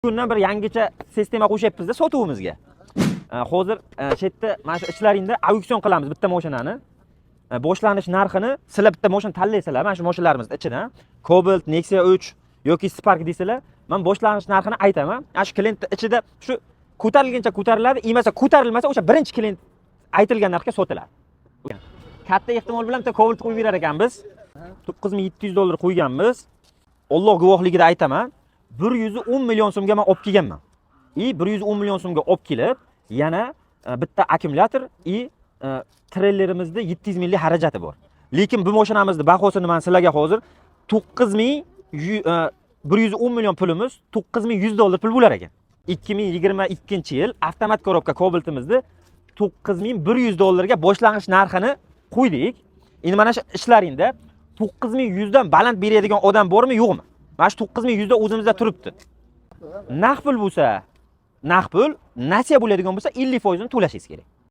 Bugundan bir yangicha sistema qo'shyapmizda sotuvimizga. Hozir shu yerda mana shu ichlaringda auksion qilamiz bitta mashinani. Boshlanish narxini sizlar bitta mashina tanlaysizlar, mana shu mashinalarimizni ichidan Cobalt, Nexia 3 yoki Spark deysizlar, men boshlanish narxini aytaman. Mana shu klientni ichida shu ko'tarilguncha ko'tariladi, emasa ko'tarilmasa, o'sha birinchi klient aytilgan narxga sotiladi. Katta ehtimol bilan bitta Cobalt qo'yib berar ekanmiz. 9700 dollar qo'yganmiz. Alloh guvohligida aytaman, 110 million so'mga men olib kelganman. И 110 million so'mga olib kelib, yana bitta akkumulyator и treylerimizda 700 minglik xarajati bor. Lekin bu mashinamizni bahosini men sizlarga hozir 9000 110 million pulimiz 9100 dollar pul bo'lar ekan. 2022-yil avtomat korobka Cobaltimizni 9100 dollarga boshlang'ich narxini qo'ydik. Endi mana shu ishlaringda 9100 dan baland beradigan odam bormi, yo'qmi? Mana shu 9100 da o'zimizda turibdi. Naqd pul bo'lsa, naqd pul, nasiya bo'ladigan bo'lsa, 50% ini to'lashingiz kerak.